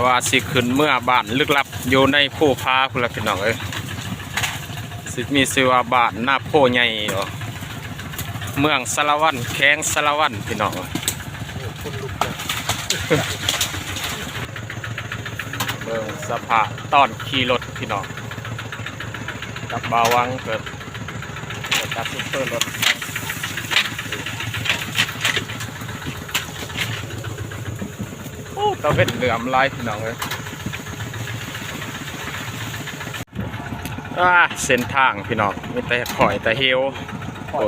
ວ່າຊິຂຶ້ນເມືອບ້ານລຶກລັບຢູ່ໃນພູຜາພຸ້ນລະພີ່ນ້ອງເອີຍ. ຊິມີຊື່ວ່າບ້ານນາໂພໃຫຍ່ ເມືອງສາລະວັນ ແຂວງສາລະວັນພີ່ນ້ອງ. ເບິ່ງສະພາບຕອນຂີ່ລົດພີ່ນ້ອງ ກັບບ່າວວັງເກີດ ເກີດຈາກຊຸບເປີລົດ. ໂອ້ ຕາເວັນເຫຼືອມຫຼາຍພີ່ນ້ອງເອີຍ. ອ່າ ເສັ້ນທາງພີ່ນ້ອງ ມີແຕ່ຂ້ອຍແຕ່ເຫວ ໂອ້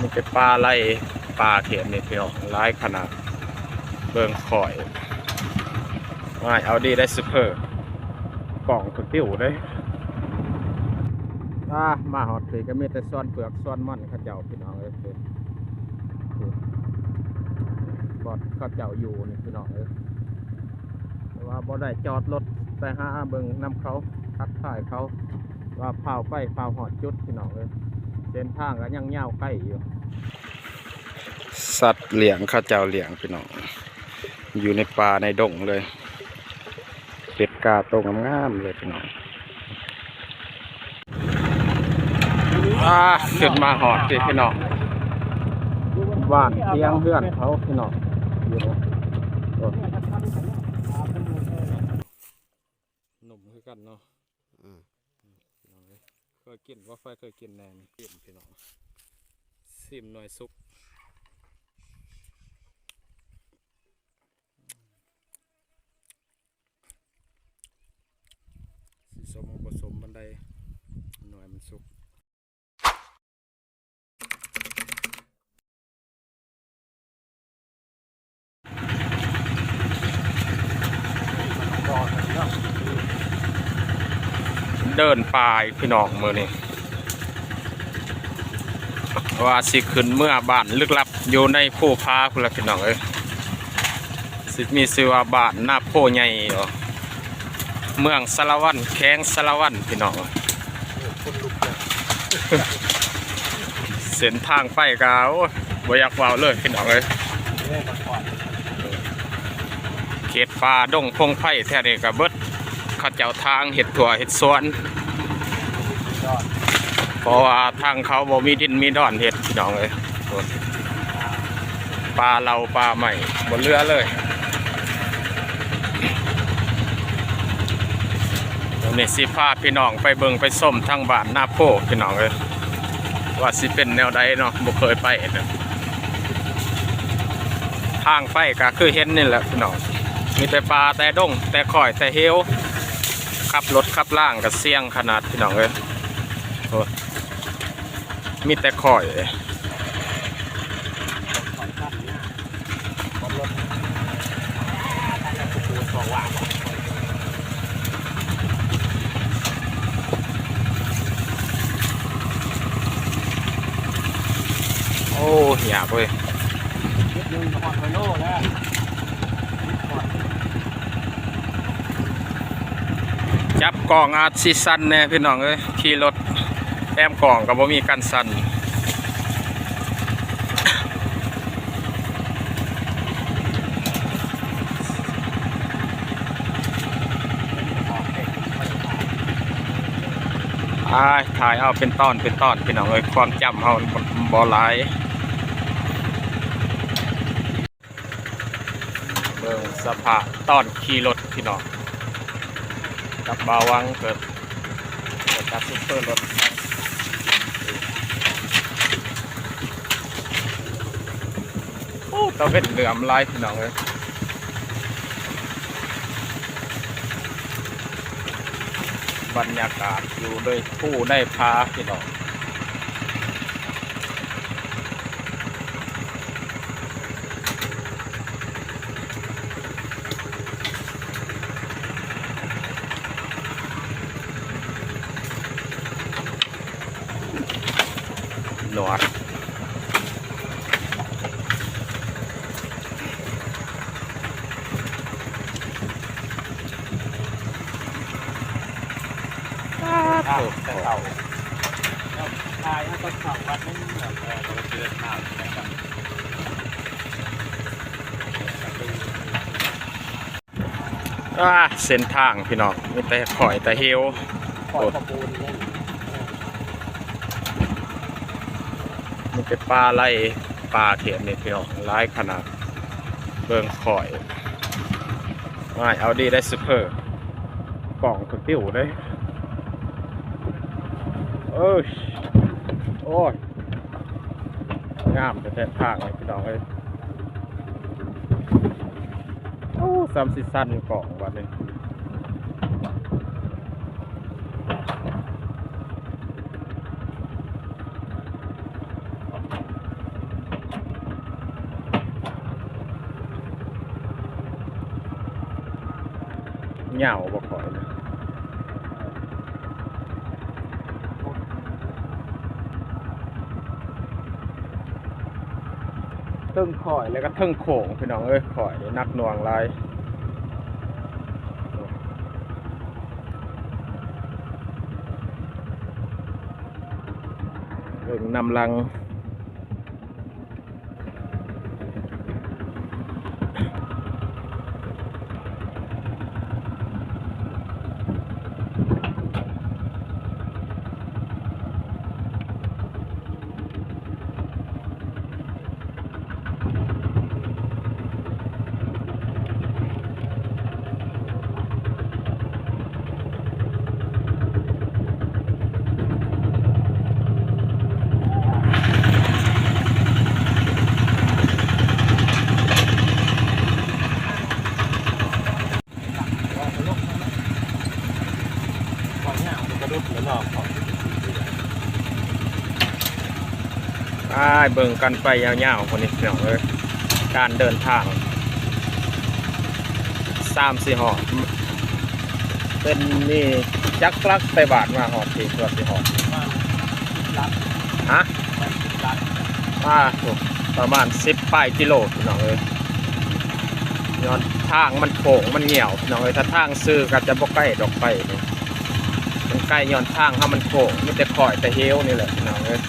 ມີແຕ່ປ່າໄລ່ປ່າເຂດນີ້ພີ່ນ້ອງ ຫຼາຍຂະໜາດ. ເບິ່ງຂ້ອຍ ວ້າຍ ເອົາດີໄດ້ຊຸບເປີ ກ້ອງຄືປິວເດ້. ອ່າ ມາຮອດພີ້ກໍມີແຕ່ສວນເຜືອກສວນມັນເຂົາເຈົ້າພີ່ນ້ອງເອີຍ ບ່ອນເຂົາເຈົ້າຢູ່ນີ້ພີ່ນ້ອງເອີຍ. ແຕ່ວ່າບໍ່ໄດ້ຈອດລົດໄປຫາເບິ່ງນຳເຂົາ ທັກທາຍເຂົາ ວ່າຟ້າວໄປຟ້າວຮອດຈຸດພີ່ນ້ອງເອີຍ. ເສັ້ນທາງກໍຍັງຍາວໄກຢູ່. ສັດລ້ຽງເຂົາເຈົ້າລ້ຽງພີ່ນ້ອງ ຢູ່ໃນປ່າໃນດົງເລີຍ ເປັດກາໂຕງາມໆເລີຍພີ່ນ້ອງ. ອ່າ ຂຶ້ນມາຮອດພີ້ພີ່ນ້ອງ ບ້ານພຽງເຮືອນເຂົາພີ່ນ້ອງ ຢູ່ ໂອ້ ໜຸ່ມຄືກັນເນາະ. ອືມ ພີ່ນ້ອງເອີຍ ເຄີຍກິນບໍ່? ໄຟເຄີຍກິນແດ່ນີ້ ຊີມພີ່ນ້ອງ ຊີມໜ່ວຍສຸກ. ຊິສົມບໍ່ສົມປານໃດ ໜ່ວຍມັນສຸກ. ເດີນປ່າອີກພີ່ນ້ອງມື້ນີ້ ວ່າຊິຂຶ້ນເມືອບ້ານລຶກລັບຢູ່ໃນພູຜາພຸ້ນລະພີ່ນ້ອງເອີຍ. ຊິມີຊື່ວ່າບ້ານນາໂພໃຫຍ່ ເມືອງສາລະວັນ ແຂວງສາລະວັນພີ່ນ້ອງ. ເສັ້ນທາງໄປກໍ ໂອ້ຍ ບໍ່ຢາກເວົ້າເລີຍພີ່ນ້ອງເອີຍ ເຂດປ່າດົງພົງໄພແຖວນີ້ກໍເບິດ ເຂົາເຈົ້າທາງເຮັດທົ່ວເຮັດສວນ ເພາະວ່າທາງເຂົາບໍ່ມີດິນມີດອນເຮັດພີ່ນ້ອງເອີຍ. ໂອ້ຍ ປ່າເຫຼົ່າປ່າໄມ້ບໍ່ເຫຼືອເລີຍ. ມື້ນີ້ຊິພາພີ່ນ້ອງໄປເບິ່ງໄປຊົມທາງບ້ານນາໂພພີ່ນ້ອງເອີຍ ວ່າຊິເປັນແນວໃດເນາະ ບໍ່ເຄີຍໄປນະ. ທາງໄປກໍຄືເຫັນນີ້ແຫຼະພີ່ນ້ອງ ມີແຕ່ປ່າແຕ່ດົງ ແຕ່ຂ້ອຍແຕ່ເຫວ ຂັບລົດຂັບລາງກໍສ່ຽງຂະໜາດພີ່ນ້ອງເອີຍ. ໂອ້ ມີແຕ່ຂ້ອຍ. ໂອ້ ຍາກເວີຍ. ຈັບກ້ອງອາດຊິສັ່ນແດ່ພີ່ນ້ອງເອີຍ ຂີ່ລົດແຕ້ມກ້ອງກໍບໍ່ມີກັນສັ່ນ. ອ້າຍ ຖ່າຍເອົາເປັນຕອນເປັນຕອນພີ່ນ້ອງເອີຍ ຄວາມຈຳເຮົາບໍ່ຫຼາຍ. ເບິ່ງສະພາບຕອນຂີ່ລົດພີ່ນ້ອງ ກັບບ່າວວັງເກີດ ເກີດຈາກຊຸບເປີລົດ. ໂອ້ ຕາເວັນເຫຼືອມຫຼາຍພີ່ນ້ອງເອີຍ. ບັນຍາກາດຢູ່ໃນພູໃນຜາພີ່ນ້ອງ. ໜວດ ປາດໂທ້ ແຕ່ເຊົ້າ ແລ້ວ ແລ້ວຕອນເຊົ້າວັດນັ້ນ ເອີ ກໍໄປເດີນມາ ແລ້ວກໍ ອ່າ ເສັ້ນທາງພີ່ນ້ອງ ມີແຕ່ຂ້ອຍແຕ່ເຫວ ຂ້ອຍ ໂອ້ ຕະປູນເດ້ ມີແຕ່ປ່າໄຫຼ ປ່າເຂດນີ້ພີ່ນ້ອງ ຫຼາຍຂະໜາດ. ເບິ່ງຂ້ອຍ ວ້າຍ ເອົາດີໄດ້ຊຸບເປີ ກ້ອງຄືປິວເດ້. ເອີຍ ໂອ້ຍ ງາມແທ້ໆ ທາງນີ້ພີ່ນ້ອງເອີຍ. ໂອ້ ສ່ຳຊິສັ່ນກ້ອງບັດນີ້. ຍາວບໍ່ຂ້ອຍນະ ເທິງຂ້ອຍ ແລ້ວກໍເທິງໂຄ້ງພີ່ນ້ອງເອີຍ ຂ້ອຍນີ້ໜັກໜ່ວງຫຼາຍ. ເບິ່ງນຳຫຼັງ ໄປເບິ່ງກັນໄປຍາວໆ ພຸ້ນນີ້ພີ່ນ້ອງເອີຍ ການເດີນທາງ ສາມສີ່ຮອບ ເປັນນີ້ຈັກຫຼັກ ແຕ່ບ້ານມາຮອດພີ້ ກວ່າຊິຮອດ ປະມານສິບຫຼັກ ຮະ ປະມານສິບຫຼັກ ອ່າ ປະມານສິບປາຍກິໂລພີ່ນ້ອງເອີຍ ຍ້ອນທາງມັນໂຄ້ງມັນຫຍ້ຽວພີ່ນ້ອງເອີຍ ຖ້າທາງຊື່ກໍຈະບໍ່ໄກດອກໄປນີ້ ມັນໄກຍ້ອນທາງເຮົາມັນໂຄ້ງ ມີແຕ່ຂ້ອຍແຕ່ເຫວນີ້ແຫຼະພີ່ນ້ອງເອີຍ.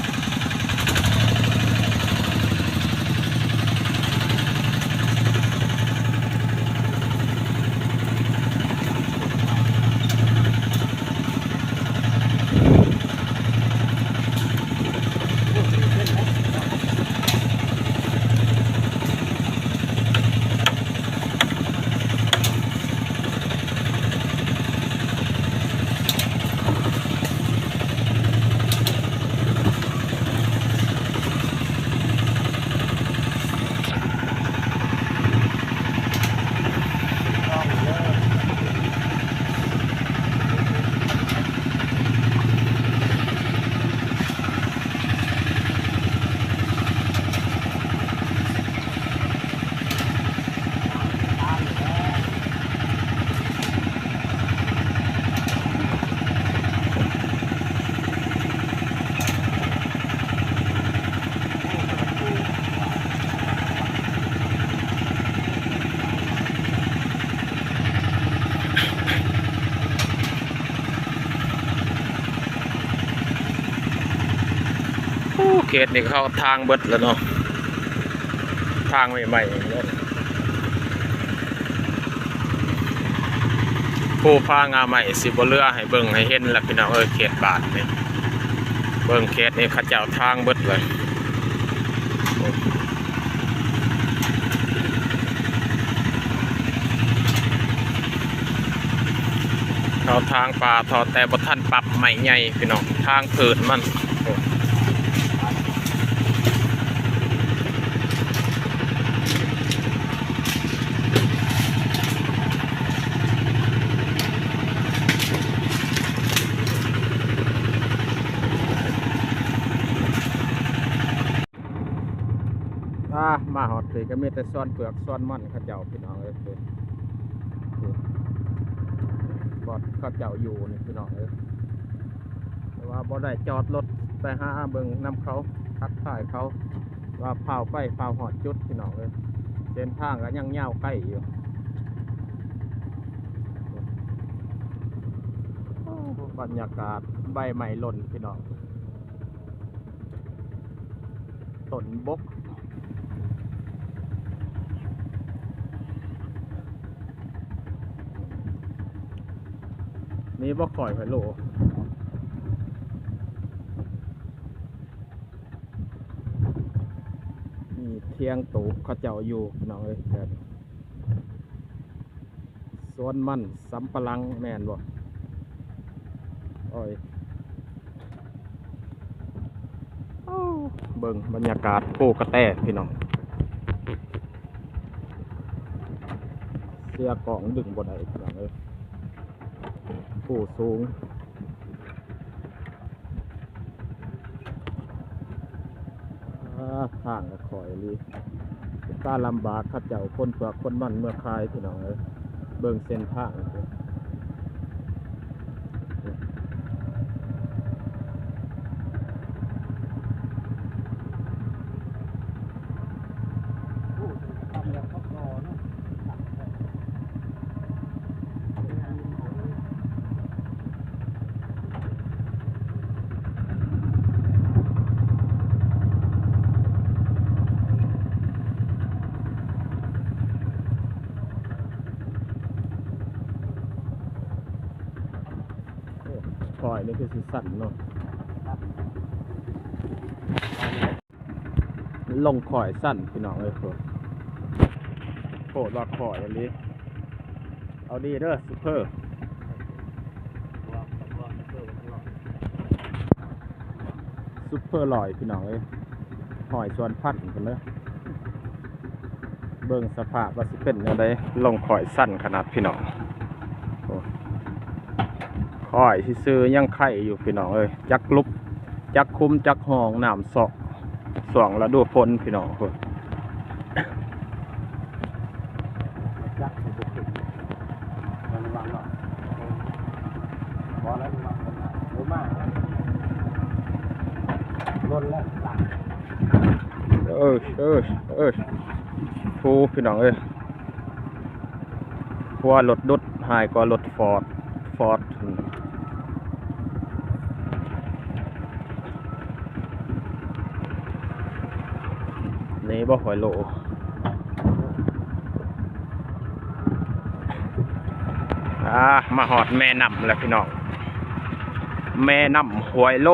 ໂອ້ ເຂດນີ້ເຂົາທາງເບິດແລ້ວເນາະ ທາງໃໝ່ໆ ເນາະ ພູຜາງ່າໄມ້ຊິບໍ່ເຫຼືອໃຫ້ເບິ່ງໃຫ້ເຫັນລະພີ່ນ້ອງເອີຍ ເຂດບ້ານນີ້ ເບິ່ງເຂດນີ້ເຂົາເຈົ້າທາງເບິດເລີຍ. ເຂົາທາງປ່າເທາະ ແຕ່ບໍ່ທັນປັບໄມ້ໃຫຍ່ພີ່ນ້ອງ ທາງພື້ນມັນ. ອ່າ ມາຮອດພີ້ກໍມີແຕ່ສວນເຜືອກສວນມັນເຂົາເຈົ້າພີ່ນ້ອງເອີຍ ບ່ອນເຂົາເຈົ້າຢູ່ນີ້ພີ່ນ້ອງເອີຍ ແຕ່ວ່າບໍ່ໄດ້ຈອດລົດໄປຫາເບິ່ງນຳເຂົາ ທັກທາຍເຂົາວ່າຟ້າວໄປຟ້າວຮອດຈຸດພີ່ນ້ອງເອີຍ ເສັ້ນທາງກໍຍັງຍາວໄກຢູ່. ໂອ້ ບັນຍາກາດໃບໄມ້ຫຼົ່ນພີ່ນ້ອງ ຕົ້ນບົກ. ນີ້ບໍ່ຄ່ອຍໄປໂລ ມີທຽງໂຕກເຂົາເຈົ້າຢູ່ ພີ່ນ້ອງເອີຍ ແຖວນີ້ ສວນມັນສຳປະຫຼັງແມ່ນບໍ່? ໂອ້ຍ ເບິ່ງບັນຍາກາດພູກະແຕ ພີ່ນ້ອງ ເສຍກ້ອງດຶງບໍ່ໄດ້ ພີ່ນ້ອງເອີຍ ພູສູງ. ອາ ທາງກໍຄ່ອຍອີ່ຫຼີ ຕາລຳບາກເຂົາເຈົ້າ ຂົນເຜືອກຂົນມັນເມືອຂາຍ ພີ່ນ້ອງເອີຍ ເບິ່ງເສັ້ນທາງ. ໂອ້ ຂ້ອຍນີ້ຄືຊິສັ້ນເນາະ. ລົງຂ້ອຍສັ້ນ ພີ່ນ້ອງເອີຍ ໂພດ ໂພດວ່າຂ້ອຍອີ່ຫຼີ ເອົາດີເດີ ຊຸບເພີ ຊຸບເພີຮ້ອຍ ພີ່ນ້ອງເອີຍ ຮ້ອຍສ່ວນພັນພຸ້ນເດີ ເບິ່ງສະພາບວ່າຊິເປັນແນວໃດ ລົງຂ້ອຍສັ້ນຂະໜາດ ພີ່ນ້ອງ ໂອ້ ຂ້ອຍຊື່ໆຍັງໄຄຢູ່ ພີ່ນ້ອງເອີຍ ຈັກຫຼຸບ ຈັກຂຸມ ຈັກຮ່ອງ ນ້ຳຊອກ ຊ່ວງລະດູຝົນ ພີ່ນ້ອງ ພຸ້ນ ເອີ ເອີ ເອີ ພູ ພີ່ນ້ອງເອີຍ. ຂົວລົດດຸດ ຮ້າຍກວ່າລົດຟອດ ຟອດ ນີ້ບໍ່ ຫ້ວຍໂລ ອາ ມາຮອດແມ່ນ້ຳແລ້ວ ພີ່ນ້ອງ ແມ່ນ້ຳຫ້ວຍໂລ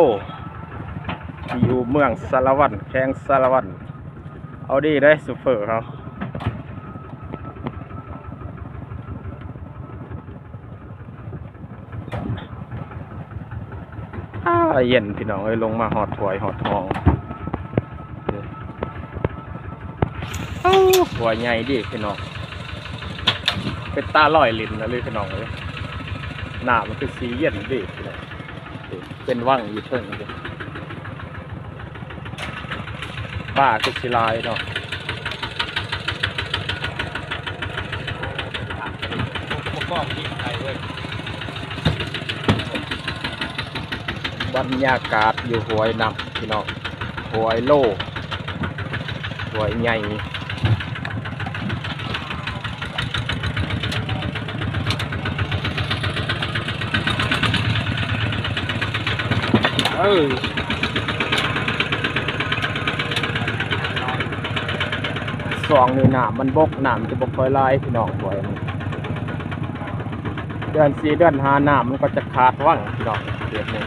ຢູ່ເມືອງສາລະວັນ ແຂວງສາລະວັນ. ເອົາດີເດ້ ໂຊເຟີເຮົາ ອາ ເຢັນ ພີ່ນ້ອງເອີຍ ລົງມາຮອດຫ້ວຍຮອດຮ່ອງ ໂອ້ ຫ້ວຍໃຫຍ່ເດ້ ພີ່ນ້ອງ ເປັນຕາລອຍຫຼິ້ນນະເລີຍ ພີ່ນ້ອງເອີຍ ນ້ຳມັນຄືສີເຢັນເດ້ ພີ່ນ້ອງ. ເປັນວັງຢູ່ເທິງ ປາຄືຊິຫຼາຍເນາະ ບໍ່ກ້ອງຍິງໃຫ້ເວີຍ. ບັນຍາກາດຢູ່ຫ້ວຍນ້ຳ ພີ່ນ້ອງ ຫ້ວຍໂລ ຫ້ວຍໃຫຍ່. ເອີ ຊ່ວງນີ້ນ້ຳມັນບົກ ນ້ຳຈະບໍ່ຄ່ອຍຫຼາຍ ພີ່ນ້ອງ ຫ້ວຍນີ້ ເດືອນສີ່ເດືອນຫ້າ ນ້ຳມັນກໍຈະຂາດວັງ ພີ່ນ້ອງ ເຂດນີ້.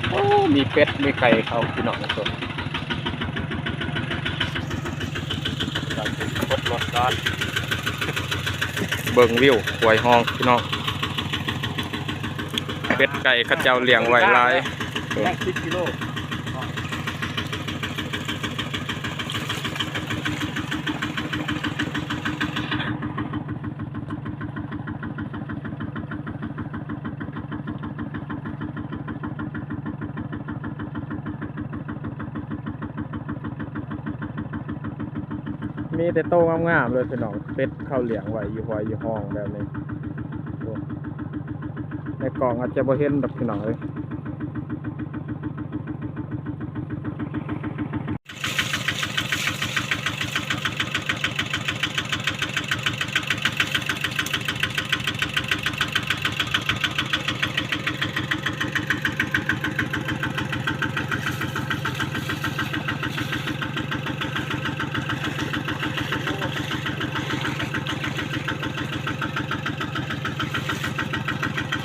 ໂອ້ ມີເປັດມີໄກ່ເຂົ້າ ພີ່ນ້ອງ ຄົນ ຄົບລົດການ ເບິ່ງວິວຫ້ວຍຮ່ອງ ພີ່ນ້ອງ ເປັດໄກ່ເຂົາເຈົ້າລ້ຽງໄວ້ຫຼາຍ ແລກສິບກິໂລ. ມີແຕ່ໂຕງາມໆເລີຍພີ່ນ້ອງ ເປັດເຂົາລ້ຽງໄວ້ຢູ່ຫ້ວຍຢູ່ຮ່ອງແບບນີ້. ໂອ້ ໃນກ້ອງອາດຈະບໍ່ເຫັນດອກພີ່ນ້ອງເອີຍ. ໂອ້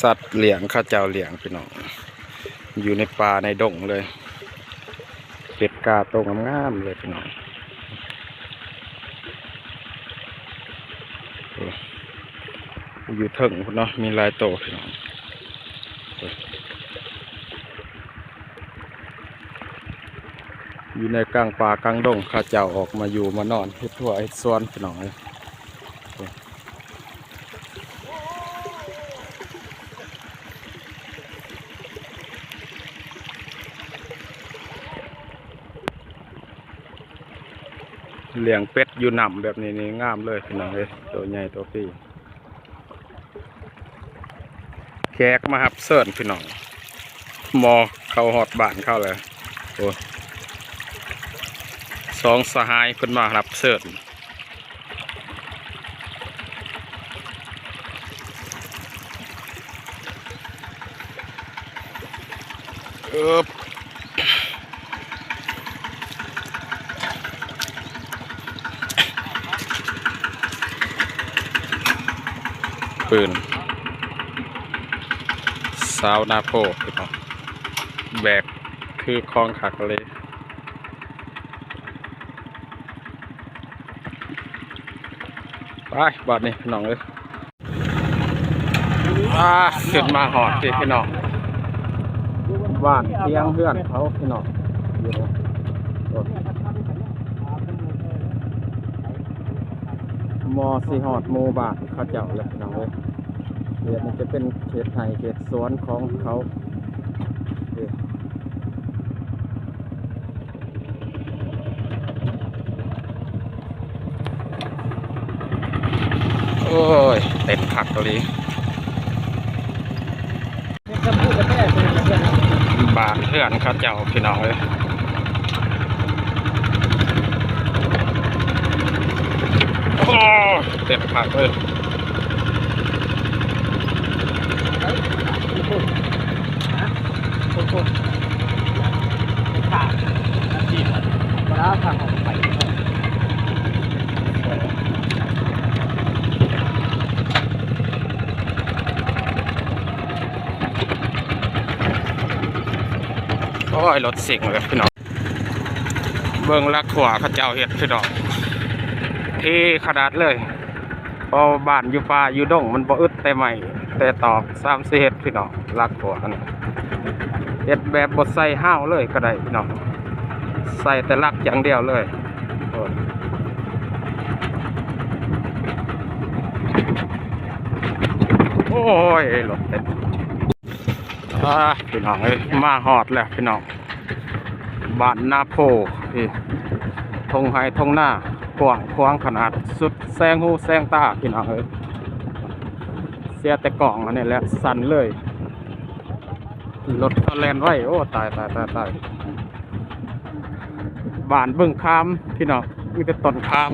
ສັດລ້ຽງເຂົາເຈົ້າລ້ຽງພີ່ນ້ອງ ຢູ່ໃນປ່າໃນດົງເລີຍ ເປັດກາໂຕງາມໆເລີຍພີ່ນ້ອງ. ໂອ້ ຢູ່ເທິງພຸ້ນເນາະ ມີຫຼາຍໂຕພີ່ນ້ອງ. ຢູ່ໃນກາງປ່າກາງດົງ ເຂົາເຈົ້າອອກມາຢູ່ມານອນ ເຮັດຮົ້ວເຮັດສວນພີ່ນ້ອງເອີຍ. ລ້ຽງເປັດຢູ່ນ້ຳແບບນີ້ນີ້ງາມເລີຍພີ່ນ້ອງເອີຍ ໂຕໃຫຍ່ໂຕດີ. ແຂກມາຮັບເຊີນພີ່ນ້ອງ ໝໍເຂົ້າຮອດບ້ານເຂົາແລ້ວ. ໂອ້ ສອງສະຫາຍເພິ່ນມາຮັບເຊີນ. ເອີບ ປືນ ຊາວນາໂພພີ່ນ້ອງ ແບກຄືຂອງຄັກເລີຍ. ໄປບາດນີ້ພີ່ນ້ອງເອີຍ ອ່າ ຂຶ້ນມາຮອດທີ່ພີ່ນ້ອງ ບ້ານທຽງເຮືອນເຂົາພີ່ນ້ອງ ຢູ່ ໝໍຊິຮອດໝູ່ບ້ານເຂົາເຈົ້າແລ້ວພີ່ນ້ອງເອີຍ. ເຂດນີ້ຈະເປັນເຂດໄຮ່ເຂດສວນຂອງເຂົາ. ໂອ້ຍ ເຕັມຄັກອີ່ຫຼີ ບ້ານເຮືອນເຂົາເຈົ້າພີ່ນ້ອງເອີຍ. ໂອ້ ເຕັມຄັກເລີຍ. ໂອ້ຍ ລົດເສັງເລີຍພີ່ນ້ອງ. ເບິ່ງລັກຂົວເຂົາເຈົ້າເຮັດພີ່ນ້ອງ ເທ່ຂະໜາດເລີຍ. ເພາະວ່າບ້ານຢູ່ປ່າຢູ່ດົງ ມັນບໍ່ອຶດແຕ່ໄມ້ແຕ່ຕອກ ສ່ຳຊິເຮັດພີ່ນ້ອງ. ລັກຂົວອັນນີ້ ເຮັດແບບບໍ່ໃສ່ຮາວເລີຍກໍໄດ້ພີ່ນ້ອງ ໃສ່ແຕ່ຫຼັກຢ່າງດຽວເລີຍ. ໂອ້ຍ ໂອ້ຍ ລົດເຕັມ. ອ່າ ພີ່ນ້ອງເອີຍ ມາຮອດແລ້ວພີ່ນ້ອງ ບ້ານນາໂພ. ນີ້ ທົ່ງໄຮ່ທົ່ງນາກວ້າງຂວາງຂະໜາດ ສຸດແສງຫູແສງຕາພີ່ນ້ອງເອີຍ. ເສຍແຕ່ກ້ອງອັນນີ້ແຫຼະ ສັ່ນເລີຍ ລົດກໍແລ່ນໄວ. ໂອ້ ຕາຍ ຕາຍ ຕາຍ ຕາຍ. ບ້ານບຶງຄາມພີ່ນ້ອງ ມີແຕ່ຕົ້ນຄາມ.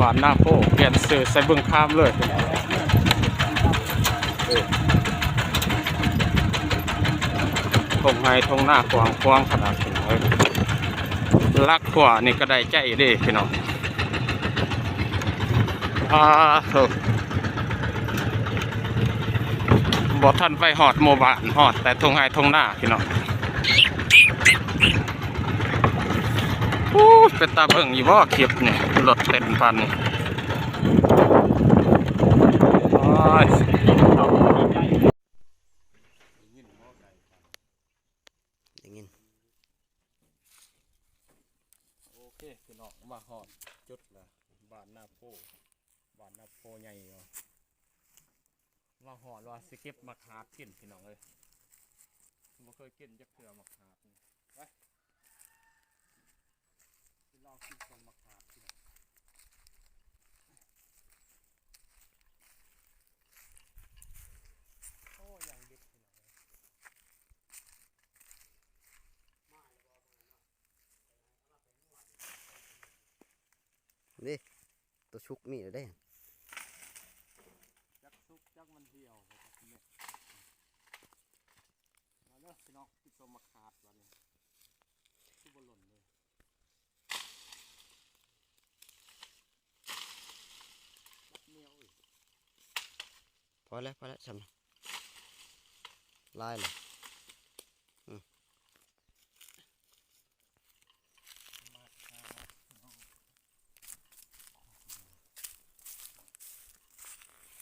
ບ້ານນາໂພ ປ່ຽນຊື່ໃສ່ບຶງຄາມເລີຍ. ເອີ ທົ່ງໄຮ່ທົ່ງນາກວ້າງຂວາງຂະໜາດເລີຍ. ລັກຂົວນີ້ກໍໄດ້ໃຈເດ້ພີ່ນ້ອງ. ອ່າ ໂທ້ ບໍ່ທັນໄປຮອດໝູ່ບ້ານ ຮອດແຕ່ທົ່ງໄຮ່ທົ່ງນາພີ່ນ້ອງ. ໂອ້ ເປັນຕາເບິ່ງຢູ່ບໍ່ຄລິບນີ້ ລົດເຕັມປານນີ້. ໂອ້ຍ ໄດ້ຍິນ ໂອເຄພີ່ນ້ອງ ມາຮອດຈຸດລະ ບ້ານນາໂພ ບ້ານນາໂພໃຫຍ່. ມາຮອດວ່າຊິເກັບໝາກຫາດກິນພີ່ນ້ອງເອີຍ ບໍ່ເຄີຍກິນຈັກເທື່ອໝາກຫາດນີ້. ໄປ ຊິລອງກິນຕົ້ນໝາກຫາດກິນ. ໂອ້ ຢ່າງເດັດພີ່ນ້ອງເອີຍ. ນີ້ ຕົວສຸກມີແລ້ວເດ້ ຈັກສຸກຈັກມັນຫ່ຽວ. ມາເດີພີ່ນ້ອງ ກິນຕົ້ນໝາກຫາດບາດນີ້ ຄືບໍ່ຫຼົ່ນເລີຍ. ບັກໜຽວເອີຍ ພໍແລ້ວ ພໍແລ້ວ ຊ່ຳນັ້ນ ຫຼາຍແລ້ວ. ອືມ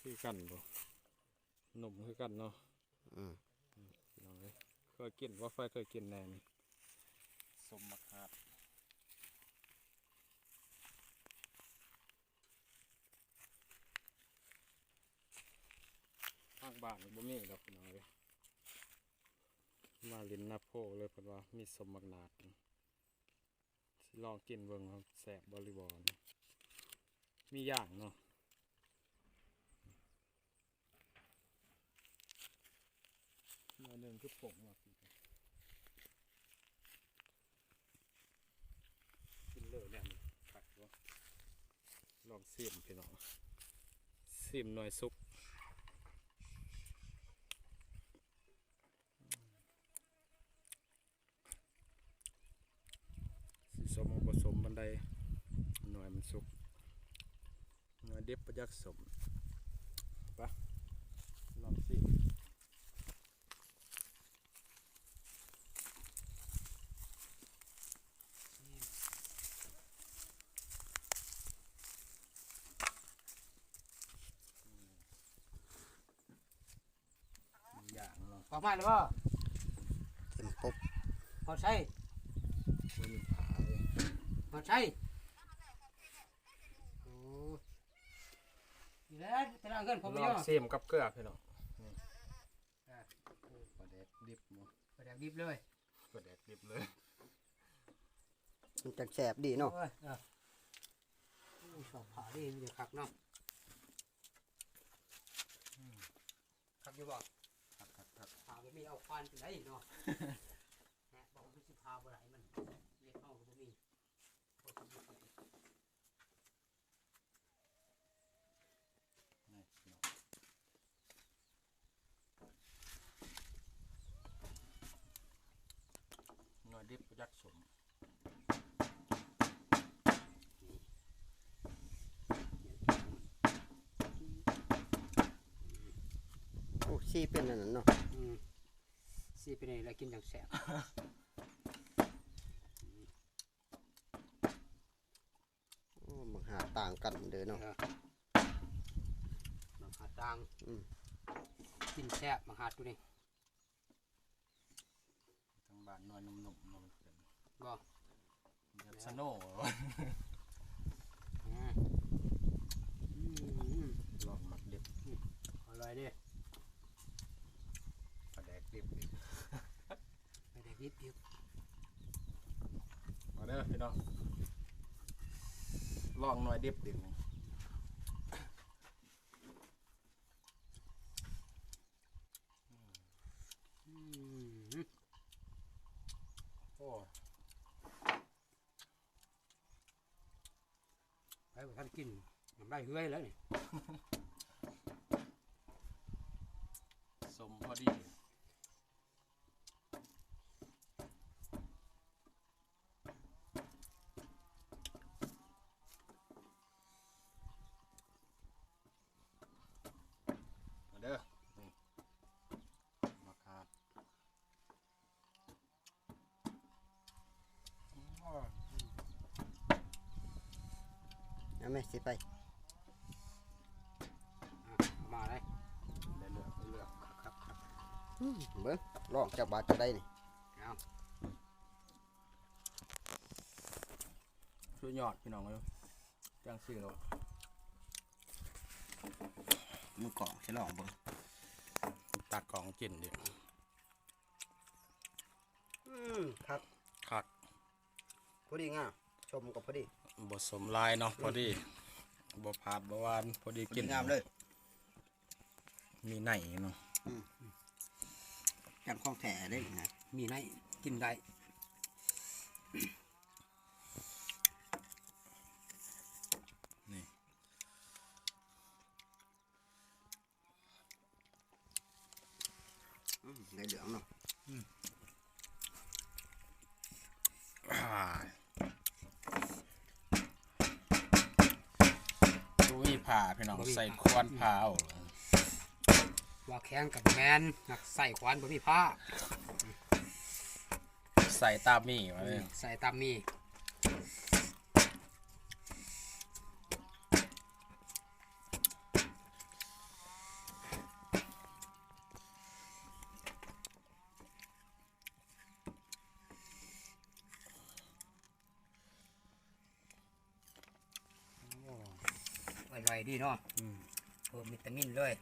ຄືກັນບໍ່? ໜຸ່ມຄືກັນເນາະ. ອືມ ອືມ ພີ່ນ້ອງເອີຍ ເຄີຍກິນບໍ່? ໃຜເຄີຍກິນແດ່ນີ້? ສົ້ມໝາກຫາດ ທາງບ້ານບໍ່ມີດອກ ພີ່ນ້ອງເອີຍ. ມາຫຼິ້ນນາໂພເລີຍ ເພິ່ນວ່າມີສົ້ມໝາກໜາດ. ຊິລອງກິນເບິ່ງວ່າແຊບບໍ່ຫຼືບໍ່. ມີຢ່າງເນາະ ໜ້ອຍໜຶ່ງຄືຜົງວ່າ ກິນເລີຍແນວນີ້ຄັກຢູ່. ລອງຊີມພີ່ນ້ອງ ຊີມໜ່ວຍສຸກ. ຊິສົ້ມບໍ່ສົ້ມປານໃດ ໜ່ວຍມັນສຸກ ໜ່ວຍດິບບໍ່ຢາກສົ້ມ. ໄປ ລອງຊີມ. ຢ່າງເນາະ ອອກມາແລ້ວບໍ່? ເຕັມປົບ ຮອດໃສ? ບໍ່ມີຜ້າເລີຍ ຮອດໃສ? ໂອ້ ນີ້ແຫຼະ ແຕ່ລະເຮືອນຜົມ ລອງຊີມກັບເກືອພີ່ນ້ອງ. ນີ້ ອ່າ ປາແດກດິບບໍ່? ປາແດກດິບເລີຍ ປາແດກດິບເລີຍ ມັນຈັ່ງແຊບດີເນາະ. ໂອ້ຍ ເອີ ໂອ້ຍ ຊອກຜ້າດີ ມັນຈະຄັກເນາະ. ອືມ ຄັກຢູ່ບໍ່? ຄັກໆໆ ຜ້າບໍ່ມີ ເອົາຄວານໄປໄດ້ເນາະ. ແຮະ ບໍ່ມີ ຊິຜ້າບໍ່ໄດ້ ມັນເລັບເຮົາກໍບໍ່ມີ. ໜ່ວຍດິບບໍ່ຢາກສົ້ມ. ໂອ້ ສີເປັນອັນນັ້ນເນາະ. ອືມ ສີເປັນອັນນີ້ລະ ກິນຈັ່ງແຊບ. ໂອ້ ໝາກຫາດຕ່າງກັນເດີເນາະ. ເອີ ໝາກຫາດຕ່າງ. ອືມ ກິນແຊບໝາກຫາດໂຕນີ້. ທາງບ້ານໜ່ວຍໜຸ່ມໆ ເນາະ ມັນເປັນບໍ່ ແບບສະໂນ. ອືມ ອືມ ລອງໝາກດິບ. ອືມ ອະລ່ອຍເດ້ ປາແດກດິບອີກ ປາແດກດິບອີກ. ມາເດີພີ່ນ້ອງ ລອງໜ່ວຍດິບອີກ. ອືມ ໂອ້ ໃຜບໍ່ທັນກິນ ນ້ຳລາຍເຮືອຍແລ້ວນີ້. ສົ້ມພໍດີ. ມາເດີ ນີ້ ໝາກຫາດ. ເອົາແມ່ ຊິໄປ ອ່ະ ເອົາມາເລີຍ ໄດ້ເລືອກ ໄດ້ເລືອກ ຄັກໆໆ. ອືມ ເບິ່ງ ລອງຈັກບາດຈັ່ງໃດນີ້. ເອົາ ສຸດຍອດພີ່ນ້ອງເອີຍ ຈັ່ງຊີ້ໂລດ. ມືກ້ອງຊິລອງເບິ່ງ ຕາກ້ອງກິນເດ້. ອືມ ຄັກ ຄັກ ພໍດີງາມ ສົ້ມກໍພໍດີ ບໍ່ສົ້ມຫຼາຍເນາະ ພໍດີ ບໍ່ພາດບໍ່ຫວານ ພໍດີກິນ ພໍດີງາມເລີຍ. ມີໃນເນາະ. ອືມ ຈັ່ງຂອງແທ້ເດ້ນະ ມີໃນກິນໄດ້. ນີ້ ອືມ ໄດ້ເລື່ອງເນາະ. ອືມ ອ່າ ບໍ່ມີຜ້າພີ່ນ້ອງ ບໍ່ມີ ໃສ່ຄວານຜ້າເອົາ. ອືມ ວ່າແຂງກໍບໍ່ແມ່ນ ນັກໃຊ້ຂວານບໍ່ມີພ້າ ໃສ່ຕາມມີວ່າ ອືມ ເອີ ໃສ່ຕາມມີ. ໂອ້ ອະຮ່ອຍດີເນາະ ອືມ ເພີ່ມວິຕາມິນເລີຍ.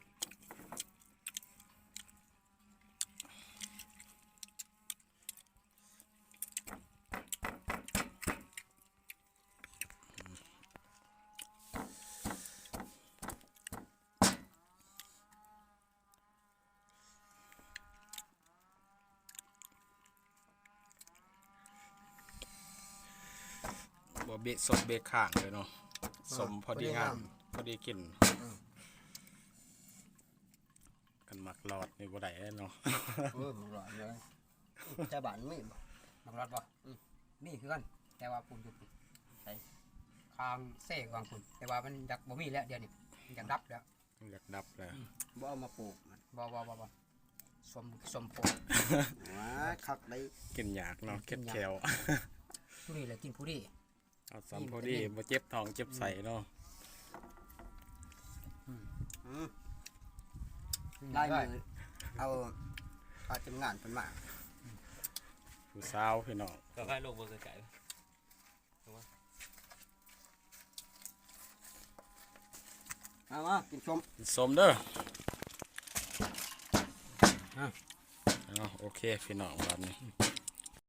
ບໍ່ເບະສົມເບະຂ້າງເລີຍເນາະ ເອີ ສົມພໍດີງາມ ພໍດີງາມ ພໍດີກິນ ອືມ ຄັນໝາກຫຼອດນີ້ບໍ່ໄດ້ເນາະ ເອີ ໝາກຫຼອດເລີຍ ແຖວບ້ານມີບໍ່ ໝາກຫຼອດບໍ່? ອືມ ມີຄືກັນ ແຕ່ວ່າປູກຢູ່ ໃສ ຂ້າງເຊຂ້າງພຸ້ນ ແຕ່ວ່າມັນຢາກບໍ່ມີແລ້ວ ດຽວນີ້ມັນຢາກດັບແລ້ວ. ຢາກດັບແລ້ວ ອືມ ບໍ່ເອົາມາປູກ ບໍ່ ບໍ່ ບໍ່ ບໍ່ ສົມ ສົມໂພດ ວ້າ ຄັກໄດ໋ ກິນຍາກເນາະ ກິນຍາກ ເຄັດແຂ້ວ ຜູ້ນີ້ແຫຼະກິນຜູ້ດີ ເອົາສ່ຳພໍດີ ບໍ່ເຈັບທ້ອງເຈັບໄສ້ເນາະ ອືມ ອືມ ຫຼາຍມື້ເອົາ ເອົາທີມງານເພິ່ນມາ ຜູ້ສາວພີ່ນ້ອງ ກໍໃຫ້ລົງເບິ່ງໄກໆ. ມາ ມາ ກິນສົ້ມ ກິນສົ້ມເດີ ເອົາ ເອົາ ໂອເຄພີ່ນ້ອງ ບາດນີ້